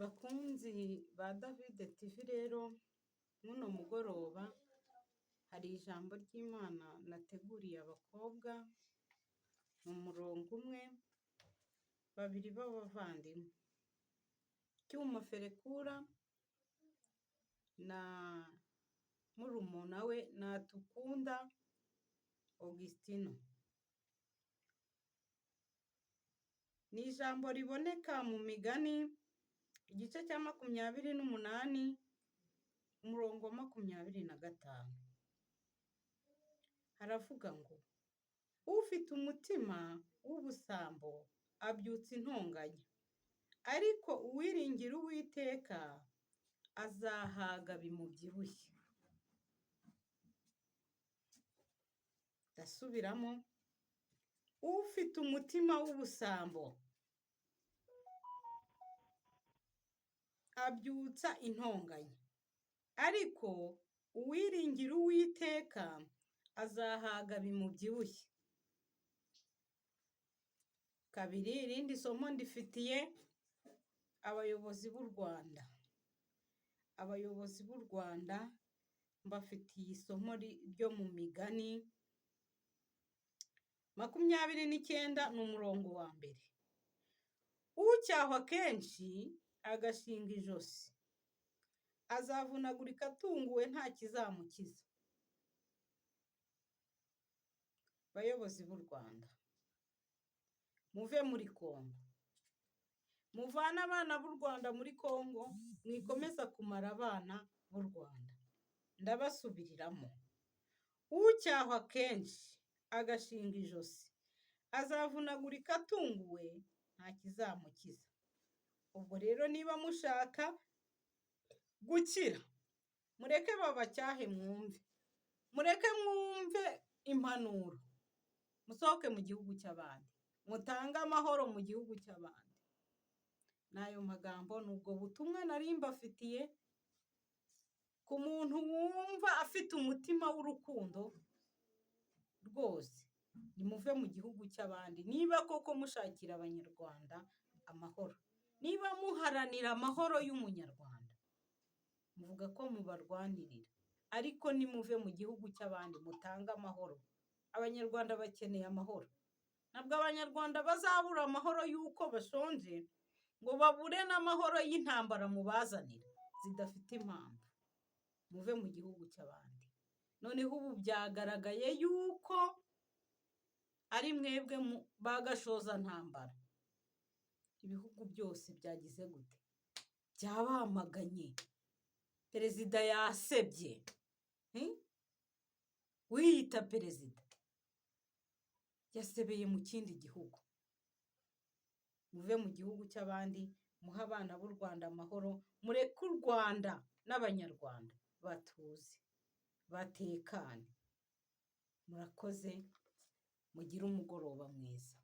Bakunzi ba David TV rero, muno mugoroba hari ijambo ry'Imana nateguriye abakobwa mu murongo umwe, babiri b'abavandimwe, Cyuma Ferekura na murumuna we Natukunda Augustino. Ni ijambo riboneka mu migani igice cya 28 umurongo wa 25. Haravuga ngo ufite umutima w'ubusambo abyutsa intonganya, ariko uwiringira Uwiteka azahaga bimubyibushye. Ndasubiramo, ufite umutima w'ubusambo abyutsa intonganya, ariko uwiringira Uwiteka azahaga bimubyibushye. Kabiri, irindi somo ndifitiye abayobozi b'u Rwanda. Abayobozi b'u Rwanda mbafitiye isomo ryo mu migani 29 ni umurongo wa mbere. Ucyahwa kenshi agashinga ijosi, azavunagurika atunguwe nta kizamukiza. Bayobozi b'u Rwanda, muve muri Kongo, muvane abana b'u Rwanda muri Kongo, mwikomeza kumara abana b'u Rwanda. Ndabasubiriramo, ucyahwa kenshi agashinga ijosi, azavunagurika atunguwe nta kizamukiza. Ubwo rero niba mushaka gukira, mureke babacyahe mwumve, mureke mwumve impanuro, musohoke mu gihugu cy'abandi, mutange amahoro mu gihugu cy'abandi. N'ayo magambo ni ubwo butumwa nari mbafitiye ku muntu wumva afite umutima w'urukundo rwose, nimuve mu gihugu cy'abandi niba koko mushakira Abanyarwanda amahoro, niba muharanira amahoro y'Umunyarwanda, muvuga ko mubarwanirira, ariko nimuve mu gihugu cy'abandi mutange amahoro. Abanyarwanda bakeneye amahoro. Ntabwo Abanyarwanda bazabura amahoro y'uko bashonje ngo babure n'amahoro y'intambara mubazanira zidafite impamvu. Muve mu gihugu cy'abandi. Noneho ubu byagaragaye yuko ari mwebwe bagashoza ntambara. Ibihugu byose byagize gute? Byabamaganye. Perezida yasebye. Wiyita perezida yasebeye mu kindi gihugu. Muve mu gihugu cy'abandi, muhe abana b'u Rwanda amahoro, mureke u Rwanda n'Abanyarwanda batuze, batekane. Murakoze, mugire umugoroba mwiza.